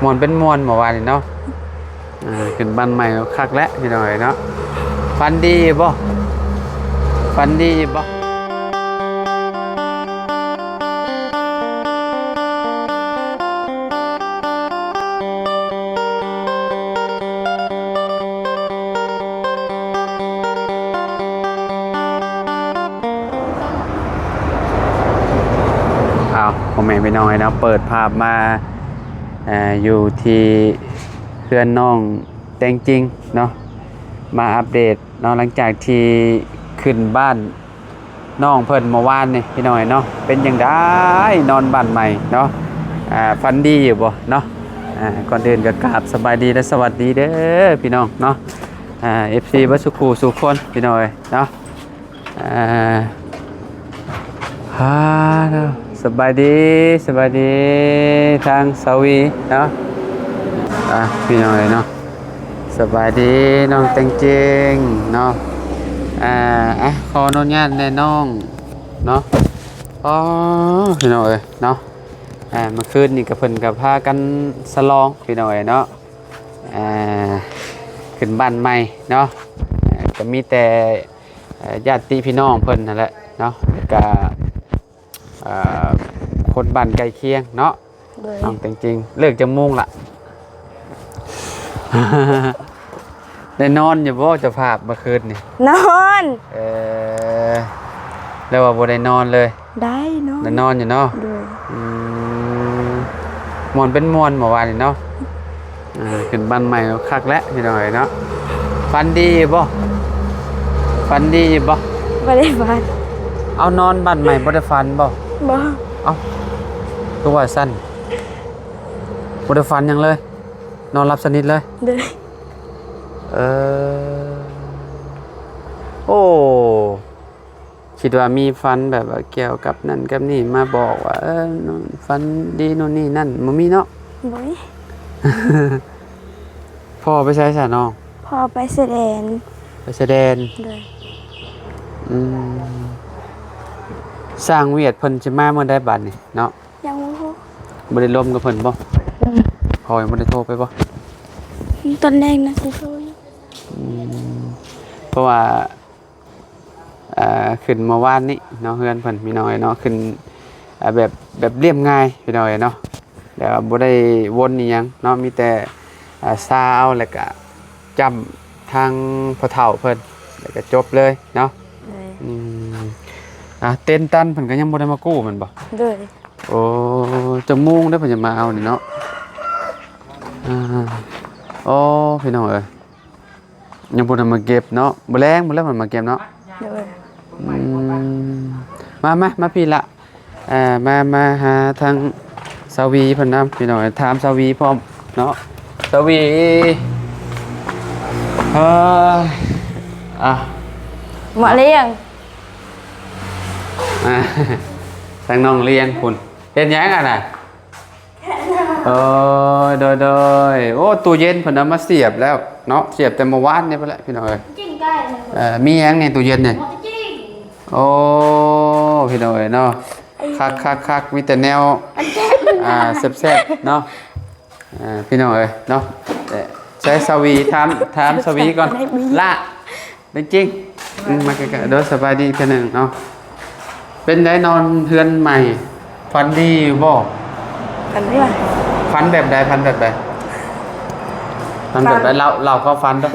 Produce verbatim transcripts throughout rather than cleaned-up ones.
ม่วนเป็นม่วนเมื่อวานนี้เนาะ อ่า ขึ้นบ้านใหม่คักแล้วพี่น้องเอ้ยเนาะ ฝันดีบ่ ฝันดีบ่ อ้าว พ่อแม่พี่น้องเอ้ยเนาะ เปิดภาพมา เอ่อ อยู่ที่เฮือนน้องแตงจริงเนาะ มาอัปเดตเนาะ หลังจากที่ขึ้นบ้านน้องเพิ่นเมื่อวานนี่พี่น้องเอ้ยเนาะ เป็นจั่งใด นอนบ้านใหม่เนาะ อ่า ฝันดีอยู่บ่เนาะ อ่า ก่อนอื่นก็กราบสบายดีและสวัสดีเด้อพี่น้องเนาะ อ่า เอฟซี เบิดสู่คู่สู่คนพี่น้องเอ้ยเนาะ อ่า อ่า เนาะ สบายดี สบายดี ทางสาวีเนาะ อ่ะ พี่น้องเอ้ยเนาะ สบายดี น้องแตงจริงเนาะ อ่า อ่ะ ขออนุญาตแน่น้องเนาะ อ๋อ พี่น้องเอ้ยเนาะ อ่า เมื่อคืนนี่ก็เพิ่นก็พากันสลองพี่น้องเอ้ยเนาะ อ่า ขึ้นบ้านใหม่เนาะ อ่า ก็มีแต่ เอ่อ ญาติพี่น้องเพิ่นนั่นแหละเนาะ แล้วก็ เอ่อ คนบ้านใกล้เคียงเนาะ โดย น้องแตงจริง เลิกจักโมงละ ได้นอนอยู่บ่เจ้าภาพเมื่อคืนนี่ นอน เออ แล้วว่าบ่ได้นอนเลย ได้นอน ได้นอนอยู่เนาะ โดย อืม ม่วนเป็นม่วนเมื่อวานนี้เนาะ อ่า ขึ้นบ้านใหม่คักแล้วพี่น้องเอ้ยเนาะ ฝันดีบ่ ฝันดีบ่ บ่ได้ฝัน เอานอนบ้านใหม่บ่ได้ฝันบ่ บ่ เอ้า คือว่าซั่น บ่ได้ฝันหยังเลย นอนหลับสนิทเลย โดย เออ โอ้ คิดว่ามีฝันแบบว่าเกี่ยวกับนั่นกับนี่มาบอกว่า เออ ฝันดีโน่นนี่นั่น บ่มีเนาะ บ่มี พ่อไปไสซะน้อง พ่อไปแสดง ไปแสดง โดย อืม ช่างเวียดเพิ่นสิมาเมื่อใดบัดนี้เนาะ ยังบ่ฮู้ บ่ได้ลมกับเพิ่นบ่ อืม พ่อยังบ่ได้โทรไปบ่ ตอนแรกนะสิโทรอยู่ อืม เพราะว่า อ่า ขึ้นเมื่อวานนี้เนาะ เฮือนเพิ่นพี่น้องเอ้ยเนาะ ขึ้น อ่า แบบ แบบเรียบง่ายพี่น้องเอ้ยเนาะ แต่ว่าบ่ได้วนอีหยังเนาะ มีแต่ อ่า ซาเอาแล้วก็จ้ำทางพ่อเฒ่าเพิ่น แล้วก็จบเลยเนาะ โดย อืม อ่า เต็นท์ตันเพิ่นก็ยังบ่ได้มากู้แม่นบ่ โดย โอ้ จักโมงได้เพิ่นจะมาเอานี่เนาะ อ่า โอ้ พี่น้องเอ้ย ยังบ่ทันมาเก็บเนาะ บ่แลงบ่แล้วมันมาเก็บเนาะ โดย อืม มา มา มาพี่ละ อ่า มา มาหาทางสาวีเพิ่นนำพี่น้อง ถามสาวีพร้อมเนาะ สาวี เอ้ย อ่ะ มาเลี้ยง อ่ะ ทางน้องเลี้ยงพุ้น เฮ็ดหยังอะน่ะ โอ้ย โดย โดย โอ้ ตู้เย็นเพิ่นเอามาเสียบแล้วเนาะ เสียบแต่เมื่อวานนี่พุ้นแหละพี่น้องเอ้ย จริงได้เลย เอ่อ มีหยังในตู้เย็นนี่ หมดจริง โอ้ พี่น้องเอ้ยเนาะ คัก คัก คัก มีแต่แนว อันแจ๊ก อ่า แซ่บๆ เนาะ อ่า พี่น้องเอ้ยเนาะ เอ่อ ใช้สาวี ถาม ถามสาวีก่อน ได้มี ละ จริงๆ อืม มาใกล้ๆ เด้อ สบายดีเทื่อหนึ่งเนาะ เป็นไดนอนเฮือนใหม่ ฝันดีอยู่บ่ ฝันดีว่ะ ฝันแบบใด ฝันแบบใด ฝันแบบใด ฝัน เล่า เล่าความฝันเด้อ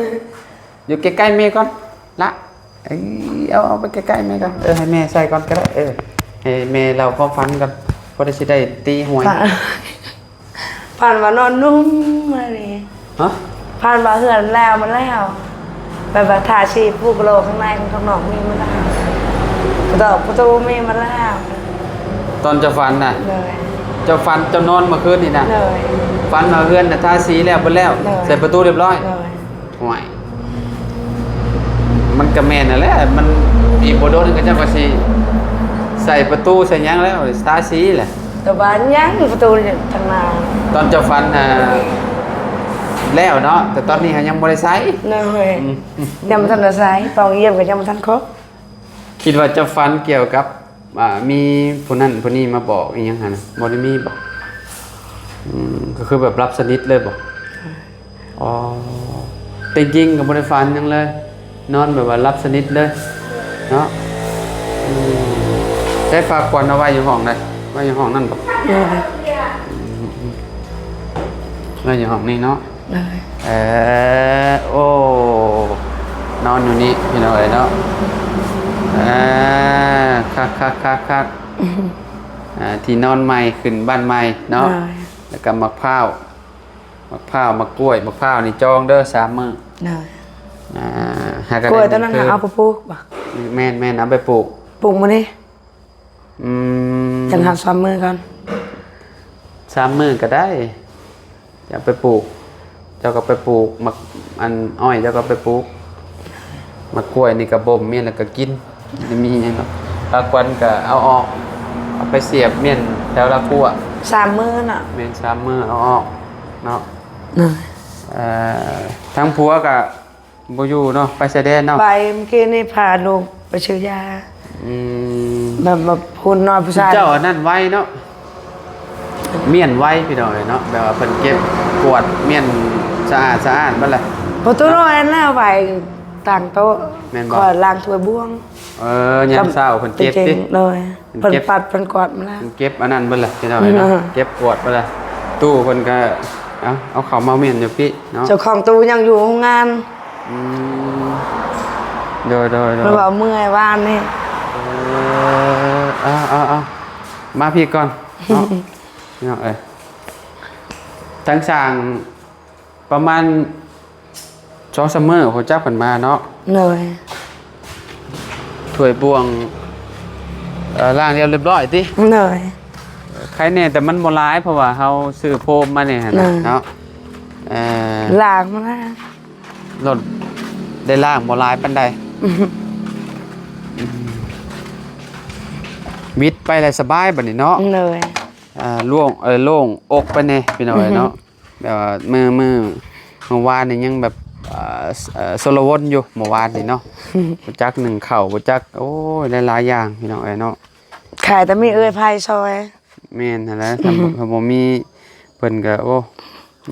อยู่ใกล้ๆ แม่ก่อน ละ เอ้ย เอา เอาไปใกล้ๆ แม่ก่อน เออ ให้แม่ใส่ก่อนก็ได้ เออ ให้แม่เล่าความฝันก่อน พอได้สิได้ตีหวย ฝัน ฝันว่านอนนุ่มมาเลย ฮะ ฝันว่าเฮือนแล้วมาแล้ว แบบว่าทาสีปูกระโหลกข้างในข้างนอกมีมาแล้ว กระจกประตูมีมาแล้ว ตอนเจ้าฝันน่ะ เลย เจ้าฝันเจ้านอนเมื่อคืนนี่นะ เลย ฝันว่าเฮือนน่ะทาสีแล้วเบิดแล้ว เลย ใส่ประตูเรียบร้อย เลย ห่วย มันก็แม่นนั่นแหละ มันอีกบ่โดนก็เจ้าก็สิใส่ประตูใส่หยังแล้ว ทาสีแหละ แต่ว่ายังประตูทางหน้า ตอนเจ้าฝันน่ะแล้วเนาะ แต่ตอนนี้ยังบ่ได้ใส่ เลย อืม ยังบ่ทันได้ใส่ เป่าเยี่ยมก็ยังบ่ทันครบ คิดว่าเจ้าฝันเกี่ยวกับ อ่า มีผู้นั้นผู้นี้มาบอกอีหยังหั่นน่ะ บ่ได้มีบ่ อืม ก็คือแบบหลับสนิทเลยบ่? อ๋อ แต่จริงก็บ่ได้ฝันหยังเลย นอนแบบว่าหลับสนิทเลยเนาะ อืม ได้ฝากขวัญเอาไว้อยู่ห้องใด? ไว้อยู่ห้องนั่นบ่? โดย อืม ไว้อยู่ห้องนี้เนาะ โดย เออ โอ้ นอนอยู่นี่พี่น้องเอ้ยเนาะ อ่า คักๆๆๆ อ่า ที่นอนใหม่ ขึ้นบ้านใหม่เนาะ โดย แล้วก็หมากพร้าว หมากพร้าว หมากกล้วย หมากพร้าวนี่จองเด้อ สามมื้อ โดย อ่า หากะ กล้วยตอนนั้น ได้เงินคืน หาเอาไปปลูกบ่? แม่นๆ เอาไปปลูก ปลูกมื้อนี้ อืม จั่งหาสามมื้อก่อน สามมื้อก็ได้ จะเอาไปปลูก เจ้าก็ไปปลูก หมาก อันอ้อย เจ้าก็ไปปลูก หมากกล้วยนี่ก็บ่มเมี้ยนแล้วก็กิน บ่มีหยังดอก ผักหวานก็เอาออก เอาไปเสียบเมี้ยนแถวละครัว สามมื้อน่ะ แม่น สามมื้อเอาออกเนาะ น่ะ เอ่อ ทั้งผัวก็บ่อยู่เนาะ ไปชายแดนเนาะ ไปเมื่อกี้นี่พาลูกไปซื้อยา อืม แบบ แบบผู้น้อยผู้ชาย เจ้าอันนั้นไวเนาะ เมี้ยนไวพี่น้องเอ้ยเนาะ แบบว่าเพิ่นเก็บกวาดเมี้ยนสะอาดสะอาดเบิดแหละ ประตูน้อยอันนั้นเอาไว้ตั้งโต๊ะ แม่นบ่ คอยล้างถ้วยบ่วง เออ ยามเช้าเพิ่นเก็บติ เก่งๆ โดย เพิ่นเก็บ เพิ่นปัดเพิ่นกวาดมาแล้ว เพิ่นเก็บอันนั้นเบิดแหละพี่น้องเอ้ยเนาะ อืม เก็บกวาดเบิดแหละ ตู้เพิ่นก็ เอา เอาเข้ามาเมี้ยนอยู่พี่เนาะ เจ้าของตู้ยังอยู่โรงงาน อืม โดย โดย โดย เพิ่นว่าเมื่อยวานนี่ เออ เอา เอา เอา มาพี่ก่อนเนาะ พี่น้องเอ้ย ทั้งสร้างประมาณสองสามมื้อ หัวจักเพิ่นมาเนาะ โดย ถ้วยบ่วง เอ่อ ล้างแล้วเรียบร้อยติ โดย ใครแน่แต่มันบ่หลาย เพราะว่าเฮาซื้อโฟมมานี่หั่นน่ะ โดย เนาะ เอ่อ ล้างมาแล้ว รถได้ล้างบ่หลายปานใด อืม วิดไปแล้วสบายบัดนี้เนาะ โดย อ่า โล่ง เอ่อ โล่งอกไปแน่พี่น้องเอ้ยเนาะ แบบว่ามื้อ มื้อ มื้อวานนี่ยังแบบ อ่า เอ่อ ชลวนอยู่ เมื่อวานนี่เนาะ บ่จักนึ่งข้าว บ่จัก โอ้ย หลายๆอย่างพี่น้องเอ้ยเนาะ ขายแต่มีเอื้อยไผซอย แม่นหั่นแหละ ถ้าบ่ อือฮึ ถ้าบ่มีเพิ่นก็ โอ้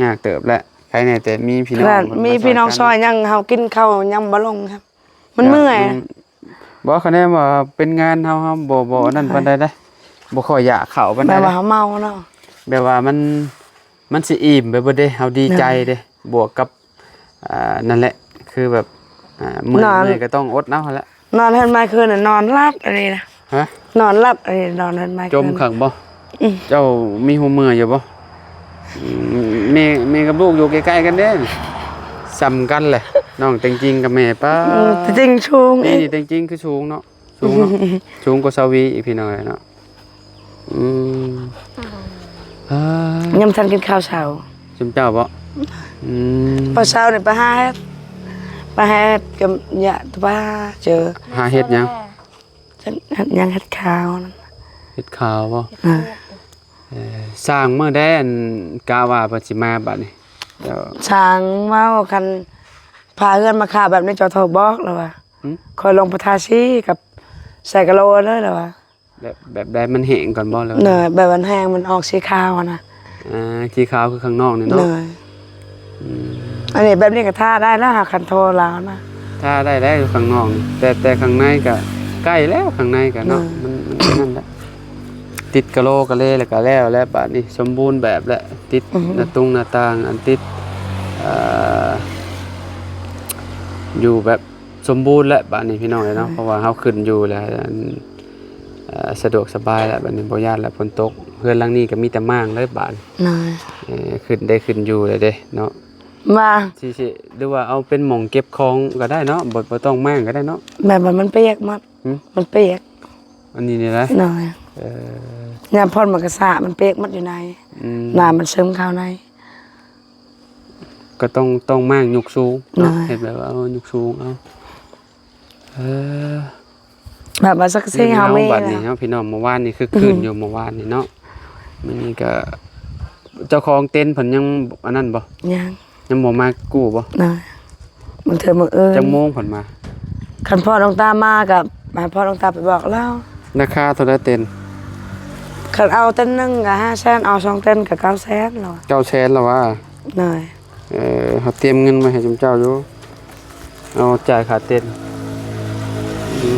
ยากเติบแหละ ใครแน่แต่มีพี่น้อง ขนาด เพิ่น มี มา พี่น้อง กัน ซอยยังเฮากินข้าวยังบ่ลงครับ มันเมื่อย อืม บ่ คะแนนว่าเป็นงานเฮา เฮาบ่ บ่อันนั้นปานใดเด้ บ่ค่อยอยากเข้าปานใด แบบว่า เด้ เฮาเมาเนาะ แบบว่ามัน มันสิอิ่มไปเบิดเด้ เฮาดีใจเด้ เนาะ บวกกับ อ่า นั่นแหละ คือแบบ อ่า เมื่อย นอน เมื่อยก็ต้องอดเอาหั่นแหละ นอนเฮือนไม้คืนน่ะ นอนหลับอันนี้นะ ฮะ นอนหลับอันนี้ นอนเฮือนไม้คืน จมคักบ่ อืม เจ้ามีฮู้เมื่ออยู่บ่ อืม แม่ แม่กับลูกอยู่ใกล้ๆกันเด้ ส่ำกันแหละ น้องแต่งจริงกับแม่ ป๊าด อืม แต่งจริงสูง นี่ อีก นี่แต่งจริงคือสูงเนาะ สูงเนาะ สูงกว่าสาวีอีกพี่น้องเนาะ อืม อ่า ยังบ่ทันกินข้าวเช้า ซุมเจ้าบ่ อืม พอเช้านี่ไปหาเฮ็ด ไปหาเฮ็ดกับยะตะบ้าเจอ หาเฮ็ดหยัง ยังเฮ็ดข้าวนั่น เฮ็ดข้าวบ่ อ่า เอ่อ สร้างมื้อใดอันกะว่าเพิ่นสิมาบัดนี้ เจ้า สร้างเว้าคันพาเฮือนมาขายแบบนี้เจ้าโทรบอกแล้วว่า หึ คอยลงไปทาสีกับใส่กะโหลเลยแล้วว่า แบบ แบบใดมันแห้งก่อนบ่ แล้ว เนอะ แบบมันแห้งมันออกสีขาวอะนะ อ่า สีขาวคือข้างนอกนี่เนาะ เนอะ อืม อันนี้แบบนี้ก็ทาได้แล้วหาคันโทรลาวนะ ทาได้แล้วอยู่ข้างนอกนี่ แต่ แต่ข้างในก็ใกล้แล้ว ข้างในก็เนาะ เนอะ มัน มันนั่นแหละ ติดกะโหลกะเลแล้วก็แล้ว แล้วบัดนี้สมบูรณ์แบบแล้ว ติด อือฮึ หน้าตุงหน้าต่าง อันติด เอ่อ อยู่แบบ สมบูรณ์แล้วบัดนี้พี่น้องเอ้ยเนาะ อ่า เพราะว่าเฮาขึ้นอยู่แล้ว อัน เอ่อ สะดวกสบายแล้วบัดนี้ บ่ย้านแล้วฝนตก เฮือนหลังนี้ก็มีแต่ม่างเลยบาดนี้ น้อย เอ่อ ขึ้นได้ขึ้นอยู่เลยเด้เนาะ ว่า สิ สิ หรือว่าเอาเป็นหม่องเก็บของก็ได้เนาะ บ่ บ่ต้องม่างก็ได้เนาะ แบบว่ามันเปียกหมด หึ มันเปียก อันนี้นี่นะ น้อย เออ ยามฝนมันก็สาด มันเปียกหมดอยู่ใน อืม น้ำมันซึมเข้าใน ก็ต้อง ต้องม่างยกสูงเนาะ นะ เฮ็ดแบบว่าเอายกสูงเอา เออ แบบว่าสักซี่เฮามี เรื่องราวบัดนี้ แล้ว เนาะพี่น้อง เมื่อวานนี่คือคืน อืม อยู่เมื่อวานนี่เนาะ มื้อนี้ก็ เจ้าของเต็นท์เพิ่นยังอันนั้นบ่ ยัง ยังบ่มากู้บ่ นะ บางเทื่อมื้ออื่น จักโมงเพิ่นมา คันพ่อน้องตามาก็ให้พ่อน้องตาไปบอกลาว ราคาเท่าใดเต็นท์ คันเอาเต็นท์หนึ่งก็ห้าแสน เอาสองเต็นท์ก็เก้าแสนแล้วอะ เก้าแสนแล้ววะ เลย เออ เขาเตรียมเงินมาให้จุมเจ้าอยู่ เอาจ่ายค่าเต็นท์ อื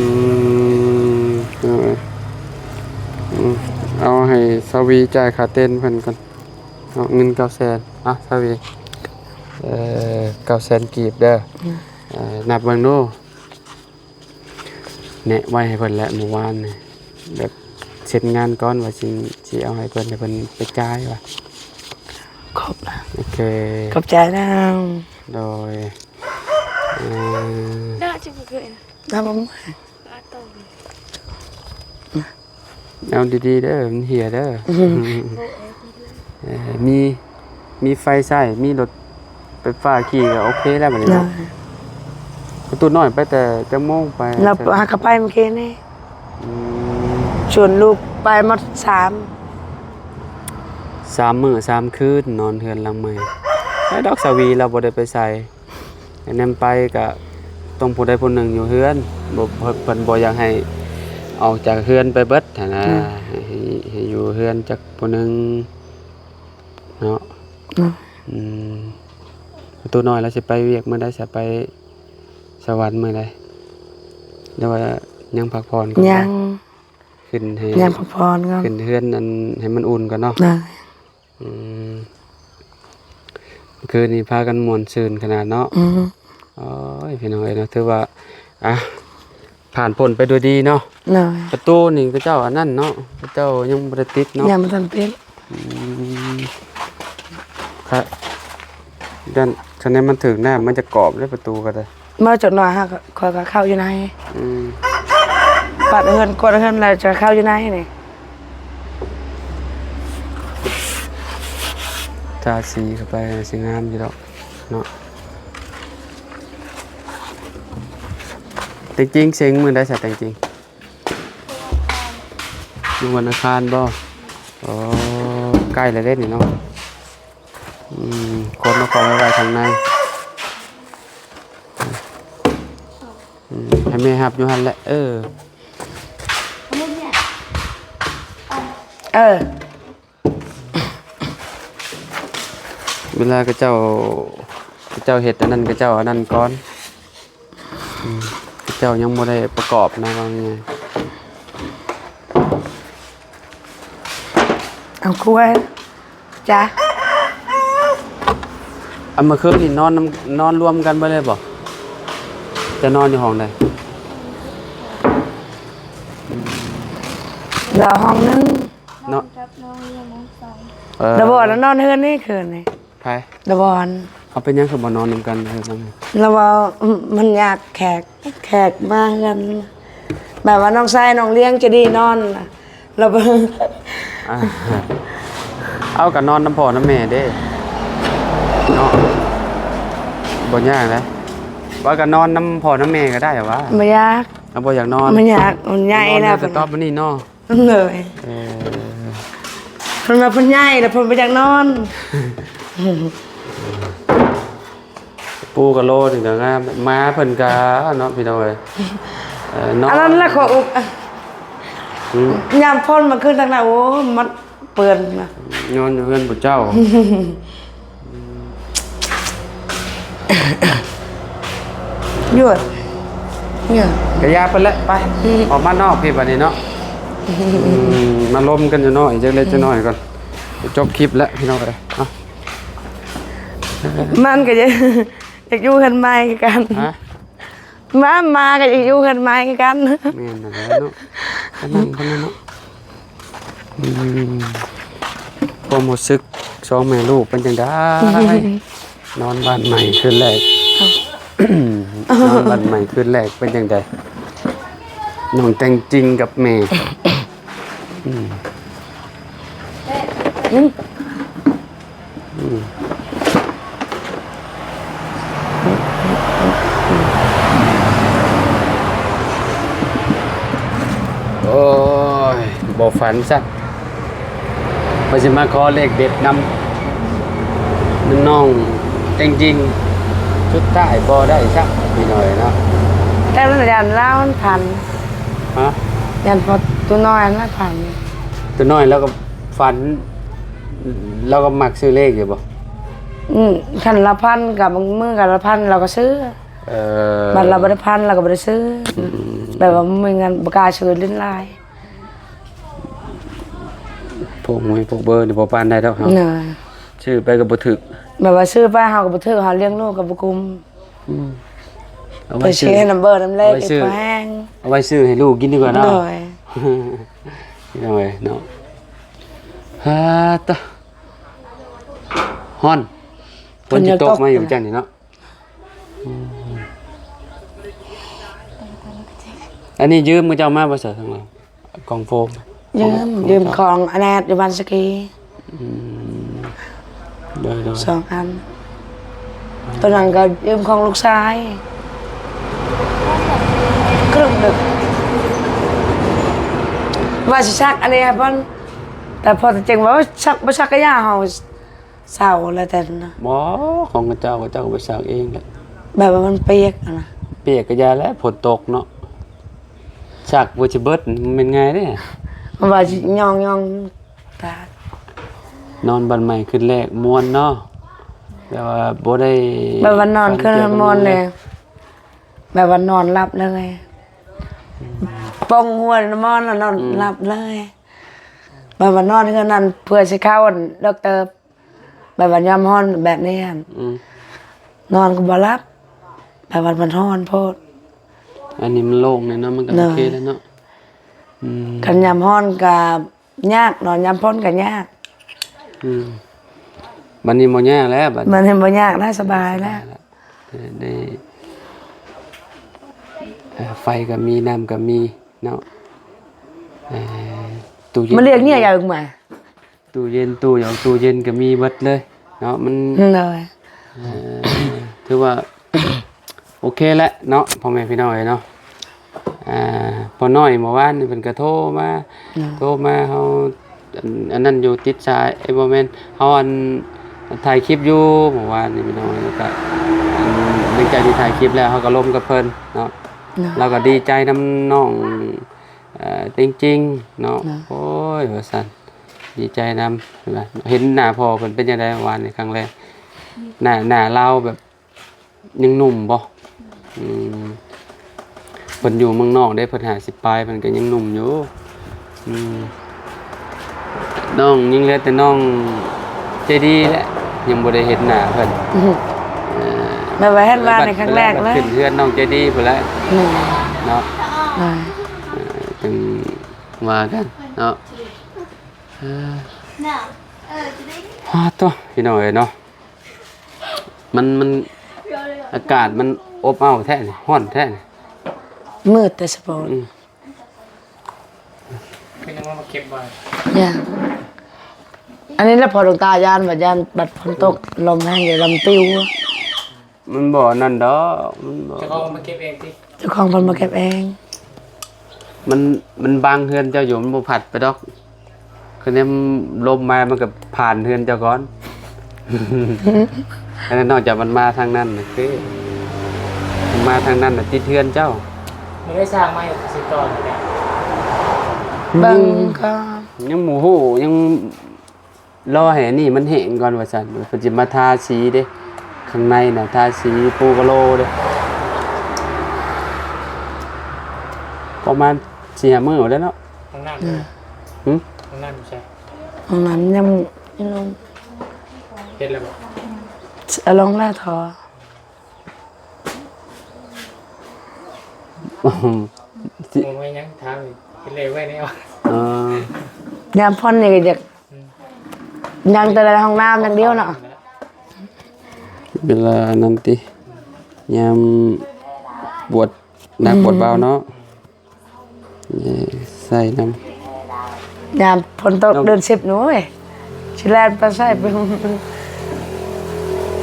ม เออ อืม เอาให้สาวีจ่ายค่าเต็นท์เพิ่นก่อน เอาเงินเก้าแสน อ่ะ สาวี เออ เก้าแสนกีบเด้อ อืม เออ นับเบิ่งดู แนะไว้ให้เพิ่นแล้วมื้อวานนี่ แบบเสร็จงานก่อนว่าสิ สิเอาให้เพิ่น ให้เพิ่นไปจ่ายว่ะ ครบละ โอเค ขอบใจนะ โดย เอ่อ ได้จะบ่เกิน ทำบ่ เอาดีๆเด้อ มันเหี่ยเด้อ อืม เอ่อ มี มีไฟใช้ มีรถไฟฟ้าขี่ก็โอเคแล้วบัดนี้เนาะ ได้ ประตูน้อยไปแต่จักโมงไป เราหากะไปเมื่อกี้นี่ อืม ชวนลูกไปหมดสาม สามมื้อสามคืนนอนเฮือนหลังใหม่ แล้วดอกสาวีเราบ่ได้ไปไส แนมไปก็ต้องผู้ใดผู้หนึ่งอยู่เฮือน บ่ เพิ่น เพิ่นบ่อยากให้ออกจากเฮือนไปเบิดหั้นนะ อืม ให้ ให้ ให้อยู่เฮือนจักผู้หนึ่งเนาะ เนาะ อืม ประตูน้อยแล้วสิไปเวียกมื้อใด สิไปสวรรค์มื้อใด หรือว่ายังพักผ่อนก่อน ยัง ขึ้นให้ ยังพักผ่อนก่อน ขึ้นเฮือนนั่นให้มันอุ่นก่อนเนาะ ได้ อืม คืนนี้พากันม่วนซื่นขนาดเนาะ อืม โอ้ย พี่น้องเอ้ยเนาะ ถือว่า อ่ะ ผ่านพ้นไปด้วยดีเนาะ เลย ประตูนี่เขาเจ้าอันนั้นเนาะ เขาเจ้ายังบ่ได้ติดเนาะ ยังบ่ทันติด อืม ครับ ด้าน คันนี้มันถึงหน้า มันจะกรอบเลยประตูก็ได้ เมื่อจักหน่อยฮะ ข้อยก็เข้าอยู่ใน อืม ปัดเฮือน กวาดเฮือนแล้วจะเข้าอยู่ในนี่ ทาสีเข้าไปสิงามอยู่ดอกเนาะ แต่งจริงเซ็งมื้อใดซะแต่งจริง มื้อวันอังคารบ่ อ๋อ ใกล้แล้วเด้นี่เนาะ อืม ขนเอาของไว้ไว้ข้างใน อืม ให้แม่ฮับอยู่หั่นแหละ เออ เออ เวลาเขาเจ้า เขาเจ้าเฮ็ดอันนั้น เขาเจ้าอันนั้นก่อน อืม เขาเจ้ายังบ่ได้ประกอบนะ ว่าไง เอาครัวจ้ะ อันเมื่อคืนนี่นอนนำ นอนรวมกันเบิดเลยบ่ จะนอนอยู่ห้องใด เหลือห้องหนึ่ง เนาะ นอนกับน้องเรียนน้องสอง เออ ดาวบอนแล้วนอนเฮือนนี่คืนนี่ ไผ ดาวบอน เอาเป็นหยังคือบ่นอนนำกันเฮือนนำ แล้วว่า อืม มันอยากแขก แขกมาเฮือน แบบว่าน้องชายน้องเลี้ยงจะดีนอนน่ะ แล้วบ่ อ่า เอาก็นอนนำพ่อนำแม่เด้ เนาะ บ่ยากนะ ว่าก็นอนนำพ่อนำแม่ก็ได้วะ บ่อยาก เอาบ่อยากนอน บ่อยาก มันใหญ่แล้ว นอนอยู่สต๊อปมันนี่เนาะ เลย เออ เพิ่นว่าเพิ่นใหญ่แล้วเพิ่นบ่อยากนอน ปูกะโลนี่ก็งาม หมาเพิ่นก็เนาะพี่น้องเอ้ย เออ นอน อันนั้นแหละขออุบ อืม ยามฝนมาขึ้นทางนั้น โอ้ มันเปื้อนนะ นอนอยู่เฮือนผู้เจ้า หยุด หยุด กะยาไปแล้ว ไป อืม ออกมานอกพี่บัดนี้เนาะ อืม มาลมกันอยู่นอกอีกจักเล็กจักน้อยก่อน จบคลิปแล้วพี่น้องเอ้ย เอ้า มันก็อยาก อยากอยู่เฮือนใหม่คือกัน ฮะ มา มาก็อยากอยู่เฮือนใหม่คือกัน แม่นนั่นแหละเนาะ อันนั้นคนนั้นเนาะ อืม ความรู้สึกสองแม่ลูกเป็นจังได นอนบ้านใหม่คืนแรก นอนบ้านใหม่คืนแรกเป็นจังได น้องแต่งจริงกับแม่ อืม อืม อืม โอ้ย บ่ฝันซ้ำ ว่าสิมาขอเลขเด็ดนำ น้องแต่งจริง สุดท้ายบ่ได้ซ้ำพี่น้อยเนาะ แต่มันย่านลาวมันฝัน ฮะ ย่านพ่อตัวน้อยมันฝัน ตัวน้อยแล้วก็ฝัน แล้วก็มักซื้อเลขอยู่บ่ อืม คันละพันก็บางมื้อก็ละพันเราก็ซื้อ เออ บัดเราบ่ได้พันเราก็บ่ได้ซื้อ อืม แบบว่ามันมีเงินบ่กล้าซื้อเล่นหลาย พวกหวยพวกเบอร์นี่บ่ปานใดดอกเฮา น่ะ ซื้อไปก็บ่ถูก แบบว่าซื้อไปเฮาก็บ่ถูก เฮาเลี้ยงลูกก็บ่คุ้ม อืม เอา ไป ไว้ซื้อ เช็คนำเบอร์นำเลข เอาไว้ซื้อ อีกแพง เอาไว้ซื้อให้ลูกกินดีกว่าเนาะ โดย พี่น้องเอ้ยเนาะ ฮาตะ ฮ้อน ฝนสิตกมาอยู่จังนี่เนาะ อืม อันนี้ยืมเขาเจ้ามาบ่ซะทางเรา กล่องโฟม ยืม ของ ยืมของอันแอดอยู่บ้านสกี อืม โดย โดย สองอัน ตัวนั้นก็ยืมของลูกชาย ครึ่งหนึ่ง ว่าสิซักอันนี้ให้เพิ่น แต่พอจริงว่าซัก บ่ซักก็อย่า เฮาเซาแล้วแต่นะ บ่ ของเขาเจ้า เขาเจ้าก็ไปซักเองแหละ แบบว่ามันเปียกอะนะ เปียกก็อย่าแล้ว ฝนตกเนาะ ซักบ่สิเบิด มันเป็นไงเด้ มันว่าสิย่องๆ ตาก นอนบ้านใหม่คืนแรกม่วนเนาะ แต่ว่าบ่ได้ แบบว่านอนคืนม่วนเลย แบบว่านอนหลับเลย ปงหัวนอนแล้วนอน อืม หลับเลย แบบว่านอนคืนนั้นเพื่อสิเข้าอันเลิกเติบ แบบว่ายามฮ้อนแบบนี้หั่น อืม นอนก็บ่หลับ แบบว่ามันฮ้อนโพด อันนี้มันโล่งเลยเนาะ มันก็ เนาะ โอเคแล้วเนาะ อืม คันยามฮ้อนก็ยาก นอนยามฝนก็ยาก อืม บัดนี้บ่ยากแล้ว บัดนี้ บัดนี้บ่ยากแล้ว สบายแล้ว สบายแล้ว ได้ เอ่อ ไฟก็มี น้ำก็มีเนาะ เอ่อ ตู้เย็น มาเรียกเนี่ย ก็มี ยายออกมา ตู้เย็น ตู้หยัง ตู้เย็นก็มีเบิดเลยเนาะ มัน เลย เอ่อ ถือว่า โอเคแหละเนาะ พ่อแม่พี่น้องเอ้ยเนาะ อ่า พ่อน้อยเมื่อวานนี่เพิ่นก็โทรมา เนาะ โทรมา เฮา อัน อันนั้นอยู่ ติดสาย เอ้ย บ่แม่น เฮาอัน ถ่ายคลิปอยู่เมื่อวานนี่พี่น้อง แล้วก็ อัน หลังจากที่ถ่ายคลิปแล้ว เฮาก็ลมกับเพิ่นเนาะ เนาะ เราก็ดีใจนำน้อง เอ่อ จริงๆ เนาะ เนาะ โอ้ย ว่าซั่น ดีใจนำ เห็นหน้า เห็นหน้าพ่อเพิ่นเป็นจั่งใดเมื่อวานนี่ครั้งแรก หน้า หน้าลาวแบบยังหนุ่มบ่ อืม เพิ่นอยู่เมืองนอกเด้ เพิ่นห้าสิบปลาย เพิ่นก็ยังหนุ่มอยู่ อืม น้องยังเหลือแต่น้องใจดีแหละ ยังบ่ได้เห็นหน้าเพิ่น อือฮึ เอ่อ แบบว่าเห็นว่าในครั้งแรกเลย ขึ้นเฮือนน้องใจดีพุ้นแหละ อืม เนาะ อ่า เอ่อ จั่งว่ากันเนาะ เออ ฮาโต พี่น้องเอ้ยเนาะ มัน มัน อากาศมันอบอ้าวแท้นี่ ฮ้อนแท้นี่ มืดแต่เฉพาะ อืม เป็นยังไงมาเก็บไว้ ย่าน อันนี้แหละพอหลวงตาย่าน ว่าย่านบัดฝนตก ลมแฮง เดี๋ยวลมปิว มันบ่นั่นดอก มันบ่ เจ้าของมาเก็บเองติ เจ้าของเพิ่นมาเก็บเอง มัน มันบังเฮือนเจ้าอยู่ มันบ่พัดไปดอก คือเนี่ยลมมามันก็ผ่านเฮือนเจ้าก่อน อันนั้นนอกจากมันมาทางนั้นน่ะคือ มันมาทางนั้นน่ะติดเฮือนเจ้า มันได้สร้างมาอยู่สิต่อนี่แหละ เบิ่งก็ ยังบ่ฮู้ ยัง รอให้อันนี้มันแห้งก่อนว่าซั่น เพิ่นสิมาทาสีเด้ ข้างในน่ะ ทาสีปูกะโลเด้ ประมาณสี่ห้ามื้อแล้วเนาะ ห้องน้ำ อืม หึ ห้องน้ำอยู่ใช่ ห้องน้ำยัง ยังลง เฮ็ดแล้วบ่ เอาลงแล้วทอ สิ โอ้ย ยังถามอีก เฮ็ดแล้วไว้แนว เอ่อ ยามฝนนี่ก็อยาก อืม ยังแต่ในห้องน้ำอย่างเดียวเนาะ เวลานั้นติ ยามปวดหนักปวดเบาเนาะ เอ่อ ใส่นำ ยามฝนตก น้อง เดือนสิบ นู้นเว้ย สิแล่นไปใส่ไป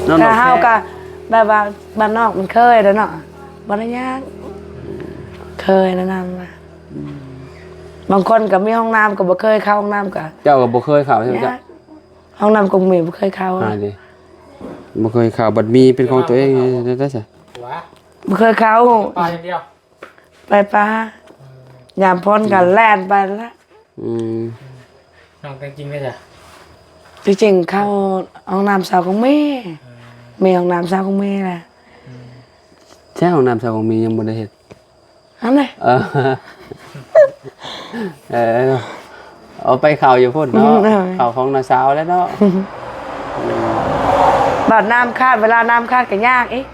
น้อง แต่เฮา น้องแค่ ก็แบบว่าบ้านนอกมันเคยแล้วเนาะ บ่ได้ยาก เคยแล้วนั่นน่ะ อืม บางคนก็มีห้องน้ำก็บ่เคยเข้าห้องน้ำก็ เจ้าก็บ่เคยเข้าใช่ไหม ยาก เจ้า ห้องน้ำก็มีบ่เคยเข้า อ่าดิ บ่เคยเข้า บัดมีเป็นของตัวเอง ได้ ได้ซะ ว้า บ่เคยเข้า ไปอย่างเดียว ไปปะ ยามฝนก็แล่นไปละ อืม น้องแต่งจริงได้จ้ะ ที่จริงเข้าห้องน้ำสาวของแม่ เออ มีห้องน้ำสาวของแม่ล่ะ อืม ใช่ ห้องน้ำสาวของแม่ยังบ่ได้เฮ็ด อันไหน เออ เออ เอาไปเข้าอยู่พุ้นเนาะ อืม เออ เข้าของน้าสาวแล้วเนาะ บัดน้ำขาด เวลาน้ำขาดก็ยากอีก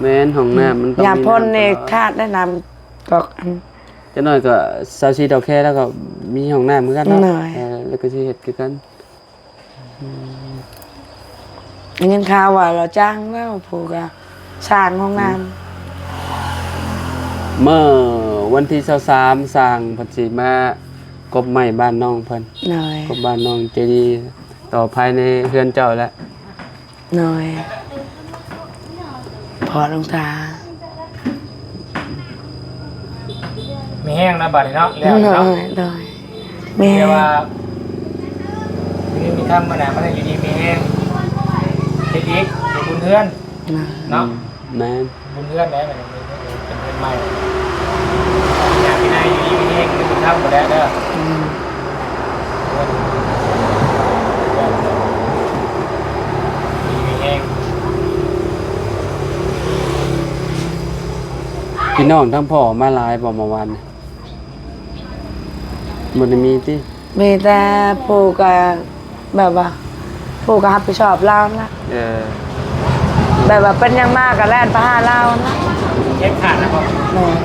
แม่น ห้องน้ำมันต้อง ยาม มี พ้น น้ำ นี่ ตลอด ขาดได้น้ำก๊อกอัน จักหน่อยก็ซาวซีดอกแคแล้วก็มีห้องน้ำเหมือนกันเนาะ หน่อย เออ แล้วก็สิเฮ็ดคือกัน อืม ได้ยินข่าวว่าเราจ้างแล้วผู้ก็สร้างห้องน้ำ อืม เมื่อวันที่ซาวสาม สร้างเพิ่นสิมากบไม้บ้านน้องเพิ่น หน่อย กบบ้านน้องเจดีย์ต่อภายในเฮือนเจ้าแล้ว หน่อย พอหลวงตา มีแฮงนะบัดนี้เนาะ แล้วเนาะ หน่อย หน่อย มีแฮง แต่ว่า อยู่ดีมีธรรมมานะ มันอยู่ดีมีแฮง เฮ็ดอีก อยู่บนเฮือน หน่อย เนาะ อืม แม่น บนเฮือนได้บัดนี้ เป็นเฮือนใหม่ อยากให้นายอยู่ดีมีแฮง อยู่บนธรรมบ่ได้เด้อ อืม พี่น้องทั้งพ่อมาหลายบ่เมื่อวานนี่ บ่ได้มีติ มีแต่ผู้ก็แบบว่า ผู้ก็รับผิดชอบลาวนะ เออ แบบว่าเป็นหยังมาก็แล่นไปหาลาวนะ เช็คขาดนะพ่อ แม่น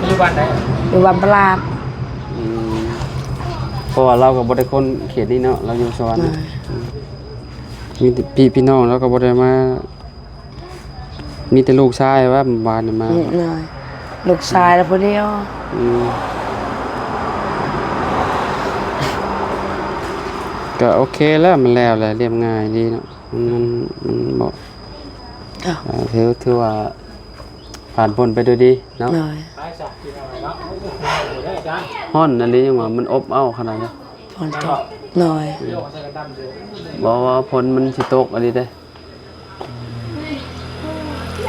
อยู่บ้านใด อยู่บ้านปลาด อืม เพราะว่าเราก็บ่ได้คนเขตนี้เนาะ เราอยู่สวรรค์ อ่า อืม มีแต่พี่ พี่น้องเราก็บ่ได้มา มีแต่ลูกชายว่าเมื่อวานนี่มา อืม น้อย ลูกชายแล้วผู้เดียว อืม ก็โอเคแล้ว มันแล้วแหละ เรียบง่ายดีเนาะ มัน มัน มันบ่ อ่ะ อ่า ถือ ถือว่าผ่านพ้นไปด้วยดีเนาะ หน่อย ฮ้อนอันนี้ยังว่ามันอบอ้าวขนาดนี้ ฝนตก หน่อย บอกว่าฝนมันสิตกอันนี้เด้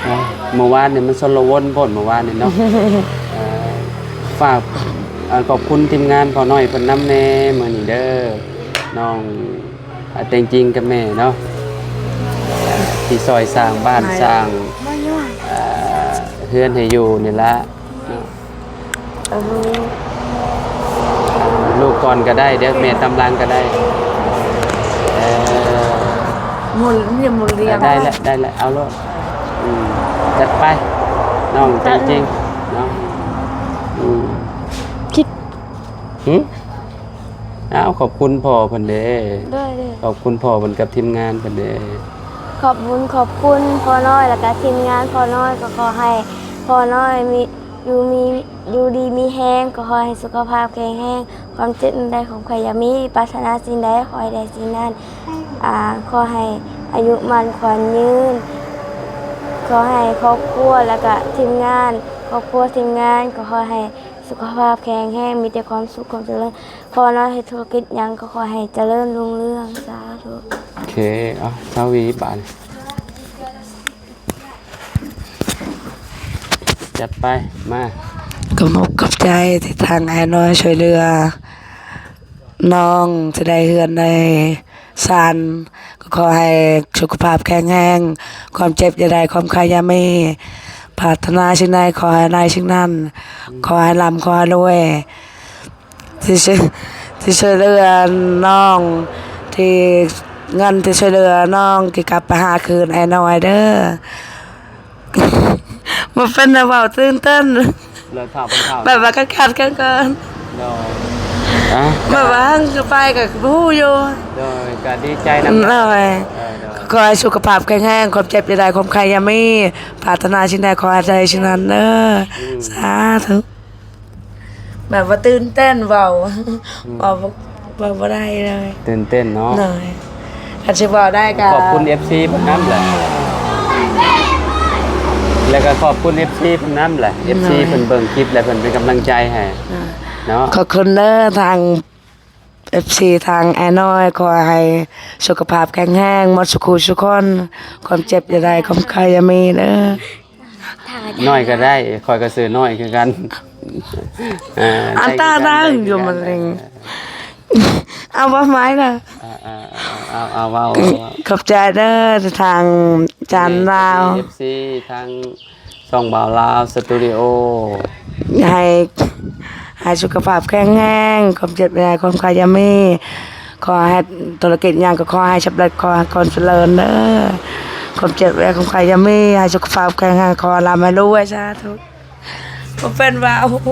อ่า เมื่อวานนี่มันชลวนโพด เมื่อวานนี่เนาะ เอ่อ ฝาก เอ่อ ขอบคุณทีมงานพ่อน้อยเพิ่นนำแน่มื้อนี้เด้อ น้อง อ่า แต่งจริงกับแม่เนาะ อ่า ที่ซอยสร้างบ้าน ไม่ สร้าง ไม่ยาก อ่า เฮือนให้อยู่นี่ละเนาะ เออ ลูกก่อนก็ได้ เดี๋ยวแม่ตามหลังก็ได้ เออ หมุนเนี่ยหมุนเรียง ได้แล้ว ได้แล้ว เอาโลด อืม จัดไป น้อง จัด จริงๆ เนาะ อืม คิด หึ อ้าว ขอบคุณพ่อเพิ่นเด้ โดย โดย ขอบคุณพ่อเพิ่นกับทีมงานเพิ่นเด้ ขอบคุณ ขอบคุณพ่อน้อย แล้วก็ทีมงานพ่อน้อย ก็ขอให้พ่อน้อยมี อยู่มี อยู่ดีมีแฮง ก็ขอให้สุขภาพแข็งแรง ความเจ็บอันใดความไข้อย่ามี ปรารถนาสิ่งใดขอให้ได้สิ่งนั้น อ่า ขอให้อายุมั่นขวัญยืน ขอให้ครอบครัว แล้วก็ทีมงาน ครอบครัวทีมงาน ก็ขอให้สุขภาพแข็งแรง มีแต่ความสุขความเจริญ พ่อน้อยเฮ็ดธุรกิจหยังก็ขอให้เจริญรุ่งเรือง สาธุ โอเค เอา สาวีบาด จัดไป มา ขอบมกขอบใจที่ทางอ้ายน้อยช่วยเหลือ น้องจะได้เฮือนได้ซาน ก็ขอให้สุขภาพแข็งแรง ความเจ็บอย่าได้ ความไข้อย่ามี ปรารถนาสิ่งใดขอให้ได้สิ่งนั้น ขอให้ร่ำขอให้รวย ที่ช่วย ที่ช่วยเหลือน้อง ที่เงินที่ช่วยเหลือน้อง ที่กลับไปหาคืนอ้ายน้อยเด้อ บ่เป็นนะ เว้าตื่นเต้น เลยถามคำถาม แบบว่าขาดๆ กันก่อน โดย อ่ะ แบบว่าหั้งไปก็ฮู้อยู่ โดย ก็ดีใจนำ โดย เออ โดย ขอให้สุขภาพแข็งแรง ความเจ็บอย่าได้ ความไข้อย่ามี ปรารถนาสิ่งใดขอให้ได้สิ่งนั้นเด้อ อืม สาธุ แบบว่าตื่นเต้นเว้า อืม เว้าบ่ เว้าบ่ได้เลย ตื่นเต้นเนาะ หน่อย อาจสิเว้าได้ก็ ขอบคุณ เอฟซี เพิ่นนำแหละ แล้วก็ขอบคุณ เอฟซี เพิ่นนำแหละ เอฟซี หน่อย เพิ่นเบิ่งคลิปแล้วเพิ่นเป็นกำลังใจให้ อ่า เนาะ ขอบคุณเด้อทาง เอฟซี ทางอ้ายน้อย ขอให้สุขภาพแข็งแรงหมดสุขูสุคน ความเจ็บอย่าได้ ความไข้อย่ามีเด้อ น้อยก็ได้ ข้อยก็ชื่อน้อยคือกัน เออ อันตาดังอยู่มันเอง เอาบ่ไม้นะ อ่าอ่าอ่าเอาเอาเว้าเอาเว้า ขอบใจเด้อทางอาจารย์ลาว เอฟซีทางช่องบ่าวลาวสตูดิโอ ให้ให้สุขภาพแข็งแรงความเจ็บอย่าให้ความไข้อย่ามีขอให้ธุรกิจหยังก็ขอให้สำเร็จขอให้ความเจริญเด้อความเจ็บอย่าให้ความไข้อย่ามีให้สุขภาพแข็งแรงขอร่ำให้รวยสาธุบ่เป็นว่าโอ้โห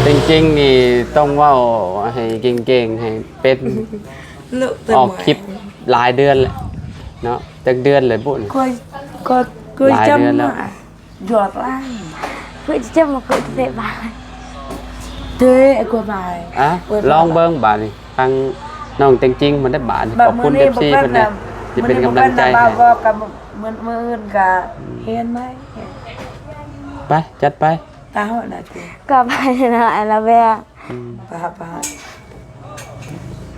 จริงๆนี่ต้องเว้าให้เก่งๆให้เป็น ลูกแต่ ออกคลิปหลายเดือนแล้วเนาะจักเดือนเลยบุญ ก็ก็ก็ หลายเดือนแล้ว จำมาหยอดล่างเพื่อจะจำมาเพื่อจะเตะบอลเตะไอ้กลัวบาย อ่ะ เปิด ลองเบิ่งบาดนี้ทางน้องจริงๆมันได้บาดนี้ แบบ ขอบคุณ มื้ เอ อนี้ ฟซี บ่ เพิ่นนะ แบบ ที่เป็นกำลังใจ มื้อนี้บ่ ให้ แบบก็เหมือนมื้ออื่นก็เห็นไหม ไปจัดไป ตาหอดนะติ ก็ไปเนาะอันละแบบ อืม ปาปา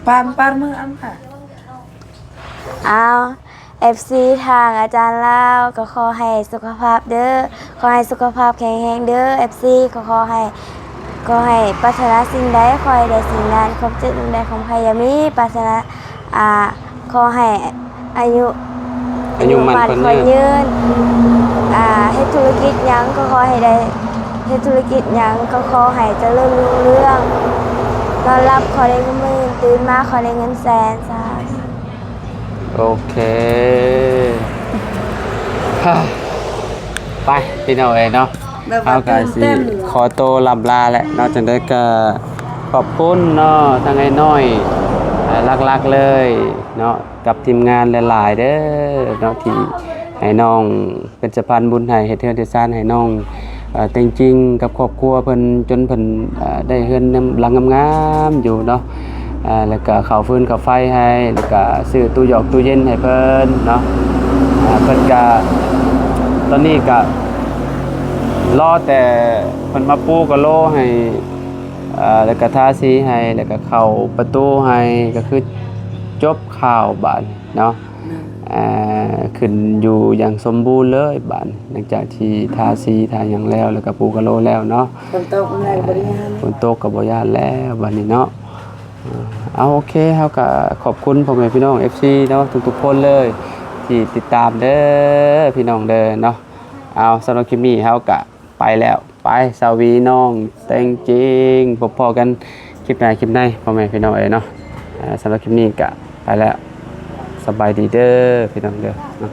ปานปานมืออันน่ะ เอาเอฟซีทางอาจารย์ลาวก็ขอให้สุขภาพเด้อขอให้สุขภาพแข็งแรงเด้อเอฟซีก็ขอให้ขอให้ปรารถนาสิ่งใดขอให้ได้สิ่งนั้นความเจ็บสิ่งใดความไข้อย่ามีปรารถนาอ่าขอให้อายุ อายุมั่นขวัญยืน ยืนอ่าเฮ็ดธุรกิจหยังก็ขอให้ได้เฮ็ดธุรกิจหยังก็ขอให้เจริญรุ่งเรืองนอนหลับขอได้เงินหมื่นตื่นมาขอได้เงินแสนสาธุ โอเคฮ่าไปพี่น้องเอ้ยเนาะ แบบว่า เฮาก็สิ ตื่นเต้น ขอโตวลำลาแหละเนาะจังได๋ก็ขอบคุณเนาะทางไอ้น้อยอ่าหลักๆเลยเนาะกับทีมงานหลายๆเด้อเนาะที่ให้น้องเป็นสะพานบุญให้เฮ็ดเฮือนเฮ็ดซานให้น้องเอ่อเต็งจริงกับครอบครัวเพิ่นจนเพิ่นเอ่อได้เฮือนหลังงามๆอยู่เนาะ อ่าแล้วก็เข้าฟืนเข้าไฟให้แล้วก็ซื้อตู้หยอกตู้เย็นให้เพิ่นเนาะอ่าเพิ่นก็ตอนนี้ก็รอแต่เพิ่นมาปูกะโหลให้อ่าแล้วก็ทาสีให้แล้วก็เข้าประตูให้ก็คือจบข่าวบาดเนาะอ่าขึ้นอยู่อย่างสมบูรณ์เลยบาดหลังจากที่ทาสีทาหยังแล้วแล้วก็ปูกะโหลแล้วเนาะ ฝนตกมันแรงบริหาร ฝนตกก็บ่ย่านแล้วบาดนี้เนาะ อ่าเอาโอเคเฮาก็ขอบคุณพ่อแม่พี่น้อง เอฟซี เนาะทุกๆคนเลยที่ติดตามเด้อพี่น้องเด้อเนาะเอาสำหรับคลิปนี้เฮาก็ไปแล้วไปสวีน้องเต็งจริงพบพอกันคลิปหน้าคลิปในพ่อแม่พี่น้องเอ้ยเนาะอ่าสำหรับคลิปนี้ก็ไปแล้วสบายดีเด้อพี่น้องเด้อเนาะ